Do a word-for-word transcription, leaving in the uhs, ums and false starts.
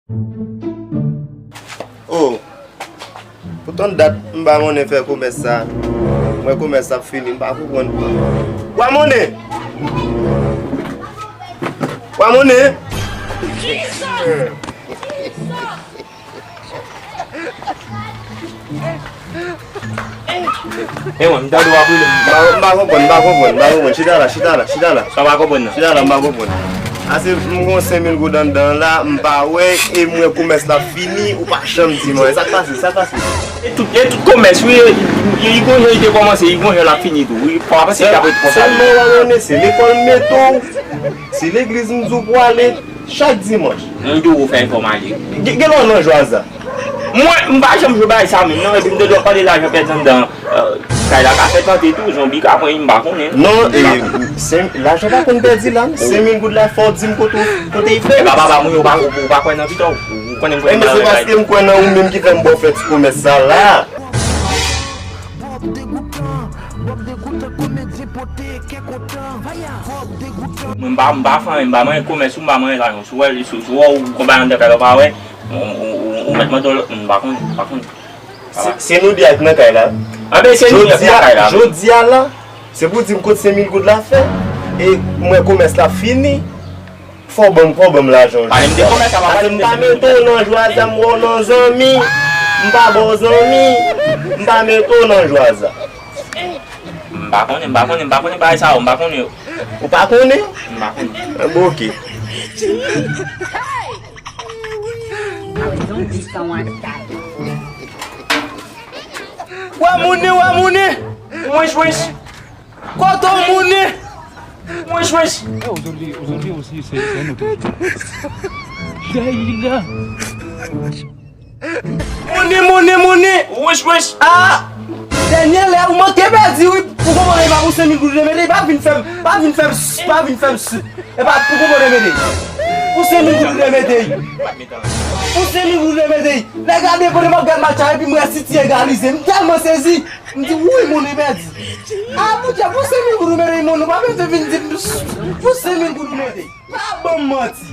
Oh, pou tann dat m pa konnen fè komès sa. Mwen komès la ap fini, m pa konprann. Wa monnen! Wa monnen! E mwen, m tande w ap rele m. M pa, m pa konprann, m pa konprann, m pa konprann. Chita la, chita la, chita la. Sa w pa konprann nan? Chita la, m pa konprann. Ase m gon senk mil goud anndan la, m pa wè, e m wè komès la fini, ou pa janm di mwen. Sa k pase, sa k pase? E tout, e tout komès, wi, e, e, e gon jan li te kòmanse, e gon jan l ap fini tou. Wi, pa panse k ap ret konsa. Sèlman w a konnen, se lekòl m mete w, se legliz m di w pou w ale. Chak dimanch. M di w fè enfòm ale. Gen, gen lè w nan jwaza. Mwen, m pa janm jwe bagay sa menm, non, epi m te dwe pale lajan pèdi anndan, euh, kay la ka fè tante tou, zonbi ka pran, m pa konnen. Non, e, se, lajan pa konn pèdi la, senk mil goud la, fò w di m kote, kote l fè. E pa papa moun yo, ou pa, ou pa kwè nan pita w, ou konnen m kwè nan bagay. E men se paske m kwè nan ou menm ki fè m ba w fè ti komès sa la. Bob Degoutan, Bob Degoutan, komedyen pote kè kontan. Vaya, Bob Degoutan. Mwen m pa, m pa fè anyen, m pa manyen komès ou, m pa manyen lajan. Si w wè, si, si w wè w konprann anndan kay la, w pa wè, ou, ou, ou, ou mèt mande yon lòt moun, m pa konnen, m pa konnen. Se, se nou de a k nan kay la. Anben, se nou de a k nan kay la. Jodi a la, se pou di m kot senk mil goud la fè, e m wè komès la fini. Fò w ban m, fò w ban m lajan w. Pale m de komès la, pa pale m de senk mil goud. M pa mete w nan jwaza, m wè w nan zanmi. M pa ba w zanmi. M pa mete w nan jwaza. M pa konnen, m pa konnen, m pa konnen bagay sa yo, m pa konnen yo. Ou pa konnen? M pa konnen. Bon, oke. Wa monnen, wa monnen. Wench, wench. Kote w monnen? Wench, wench. Eh, aujourd'hui, aujourd'hui aussi, c'est, c'est un autre jour. Monnen, monnen, monnen. Wench, wench. Ah! Dènye lè, ou manke pèdi, wi. Ou konprann, e pa pou senk mil goud ou te mete, pa vin fè m, pa vin fè m, pa vin fè m. E pa pou konprann ou te mete. Pou senk mil goud ou te mete. Pou senk mil goud ou te mete. Lè gade kote m ap gad match la, epi m wè City egalize. M tèlman sezi. M di, wouyy, moun, li pèdi. Ah, podyab, pou senk mil goud ou mete, moun, ou pa bezwen vin di m, pou senk mil goud ou mete. Pa ban m manti.